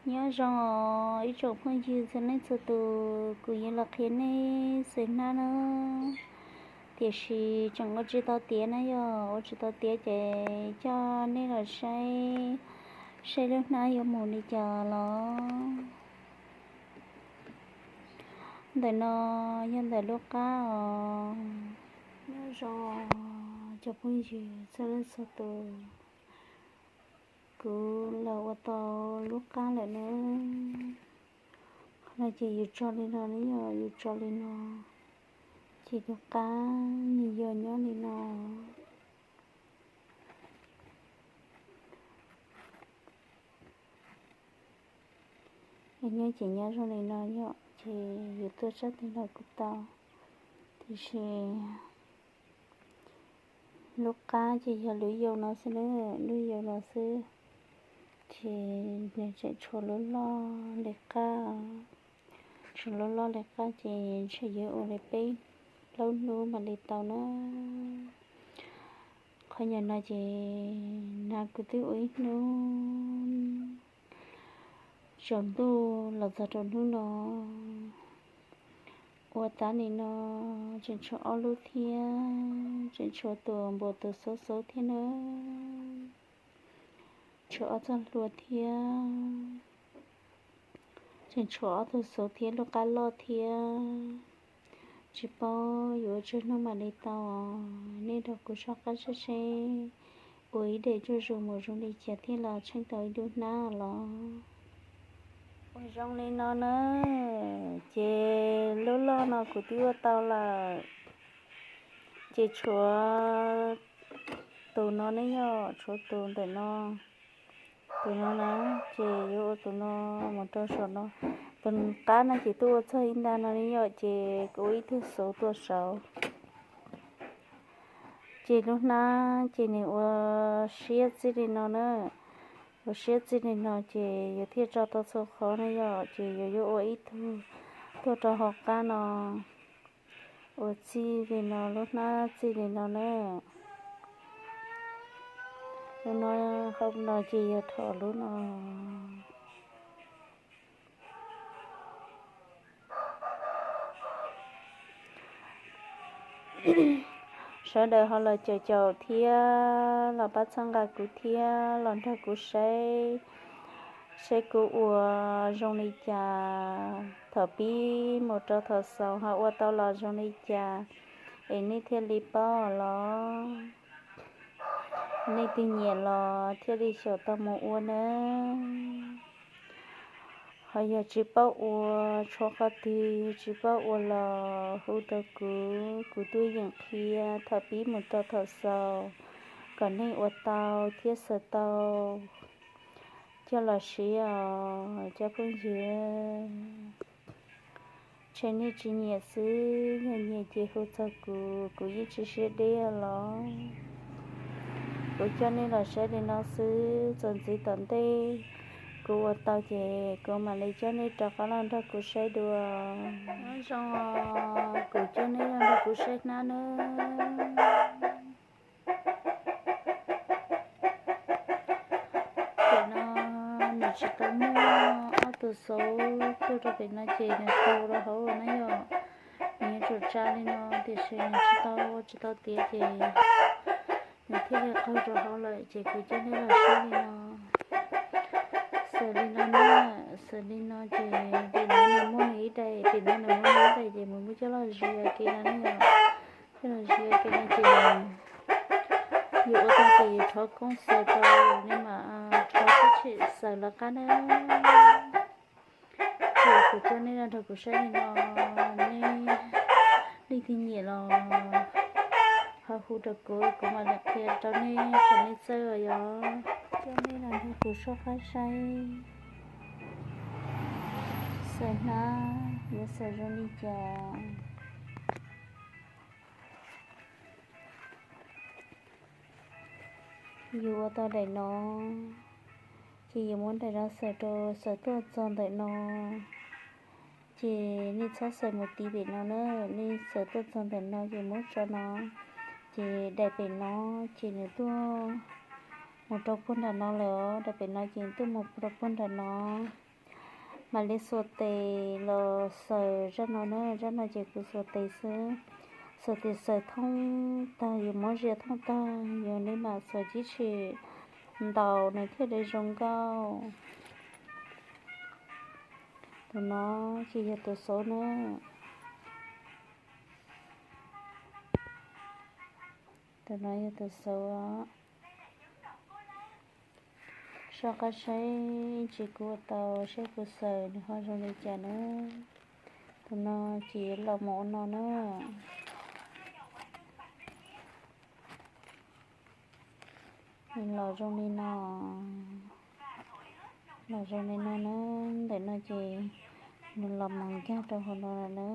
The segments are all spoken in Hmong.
Nyob zoo os ib tsoom phooj ywg txhua leej txhua tus, kuv yuav los qhia nej xaws hnab na, tiam sis tseem ua tsis tau tiav na yog, ua tsis tau tiav ces coj nej los saib, saib lub hnab yuav mus li cas los. Ntawm no yog ntawm lub qab os. Nyob zoo cov phooj ywg txhua leej txhua tus, kuv los ua tau lub qab lawm na. Qhov no ces yus tso li no ne yog, yus tso li no, ces lub qab nws yog nyob li no. Nyob ces nyob zoo li no yom, ces yus tuaj sab twg los kuj tau, tiam sis lub qab ces yog lub yau no xwb na, lub yau no xwb, ces nws tseem tshuav lub loj li qab, tshuav lub loj li qab ces ntshe yuav ua li peb plaub hnub mam li tau na. Qhov nyuam no ces nag kuv twb ua ib hnub, tsaus ntuj los txog rau hnub no, ua tas li no, tseem tshuav ob lub thiab, tseem tshuav tus npua tus xauv xauv thiab na, tshuav ob txoj hlua thiab, tseem tshuav ob tug xauv thiab lub qab loj thiab. Tsis paub yuav ua tsawg hnub mam li tau, nej nrog kuv soj qab saib seb ua ib daim zuj zus mus zoo li cas thiaj los tsheej tau ib lub hnab los. Ua zoo li no na, ces lub loj no kuv twb ua tau lawm, ces tshuav tus no ne yog, tshuav tus ntawm no, tus no na, ces yuav ua tus no mus rau saum no. Tus qab no ces tuaj ua txog ib nta no ne yom, ces kuv ua ib tug xauv tuaj saud. Ces lub hnab ces nws ua siab txij li no na, ua siab txij li no ces yuav thiaj tso tau txhua qhov na yom, ces yuav yuav ua ib tug tuaj rau hauv qab no, ua txij li no, lub hnab txij li no na. Lub no, hauv no ces yog thaum lub no. Sawv daws ho los caum caum thiab los pab txhawb nqa kuv thiab los nrog kuv saib, saib kuv ua zoo li cas, thaum pib mus rau thaum xaus ho ua tau los zoo li cas, es nej thiaj li paub los. Nej twg nyiam los thiaj li xyaum tau mus ua nawb. Ho yog tsis paub ua, tshuav qhov twg tsis paub ua los hu rau kuv, kuv tuaj yeem qhia thaum pib mus rau thaum xaus, kom nej ua tau thiab xaws tau coj los siv os cov phooj ywg. Ntshe nej tsis nyiam xwb, yog nyiam ces hu txog kuv, kuv yeej tsis siab deb los. Kuv coj nej los saib li no xwb, txuas ntxiv tom ntej kuv ua tau ces kuv mam li coj nej rov qab los nrog kuv saib dua. Nyob zoo, kuv coj nej los nrog kuv saib hnab nawb. Pem no nws tsis tau muaj ob tug xauv tuaj rau pem no ces nws qau rau hauv na yom. Nws yuav tsum tsa li no tiam sis nws tsis tau ua tsis tau tiav ces nws thiaj li qau rau hauv lawm ces kuv coj nej los saib li no. Xaws li no na, xaws li no ces pem no nws muaj ib daim, pem no nws muaj ib daim ces mus muab coj los zia ke no ne yom. Coj los zia ke no ces yus ua tau ces yus rov koob xaws rau, nej mam rov koob tshem xaws lawv qab na. Ces kuv coj nej los nrog kuv saib li no, nej leej twg nyiam los ho hu rau kuv, kuv mam li qhia rau nej kom nej txawj os yom. Coj nej los nrog kuv soj qab saib xaws hnab yuav xaws zoo li cas. Yus ua tau daim no, ces yus muab daim no xaws rau, xaws tuaj txog ntawm no, ces nej txhob xaws mus ti pem no na, nej xaws tuaj txog ntawm no ces muab tso no, ces daim pem no ces nws tuaj mus rau puag nram no lawm os, daim pem no ces nws tuaj mus rau puag nram no. Mam li xuas tes los xaws zaj no na, zaj no ces kuv xuas tes xwb. Xuas tes xaws thoob tag, yuav muab zia thoob tag, yog li mam xuas cib tshim ntaus nws thiaj li zoo nkauj. Tus no ces yog tus xauv na. Tus no yog tus xauv. Soj qab saib tsis kuv ua tau saib kuv xaws nws ho zoo li cas na. Tus no ces los mus ua no na. Nws los zoo li no, los zoo li no na. Ntawm no ces nws los mus nkag rau hauv no na.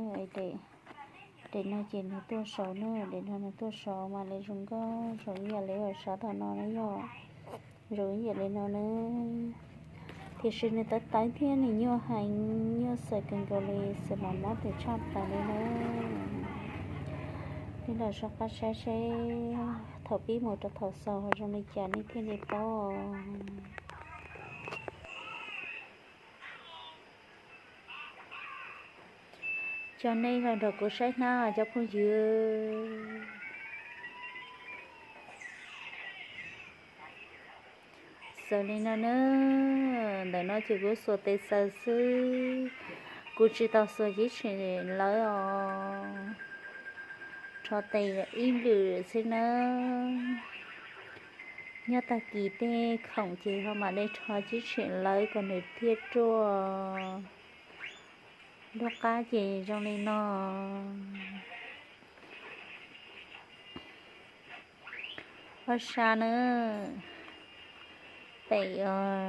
Daim no ces nws tuaj saud na, daim no nws tuaj saud mas li zoo nkauj zoo ib yam li uas sab tom no na yom. Zoo ib yam li no na. Tiam sis nws tawv tawv thiab nws nyuaj heev, nyuaj xaws kawg nkaus li, xaws mas mob tes tshaj plaws li na. Nej los soj qab saib seb thaum pib mus rau thaum xaus ho zoo li cas nej thiaj li paub. Cov nej los nrog kuv saib hnab cov phooj ywg. Xaws li no na, ntawm no ces kuv xuas tes xaws xwb, kuv tsis tau xuas cib tshim lawv os. Rho tes ib lwm xwb nawb. Nyob tag kis tej khoom ces ho mam li rho cib tshim lawv kom nws thiaj ruaj. Lub qab ces zoo li no. Ob sab na, pem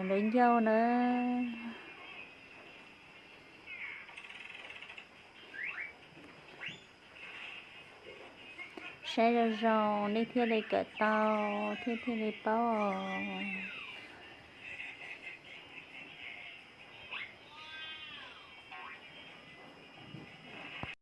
lub ncauj na. Saib zoo zoo nej thiaj li kawm tau, thiaj thiaj li paub os.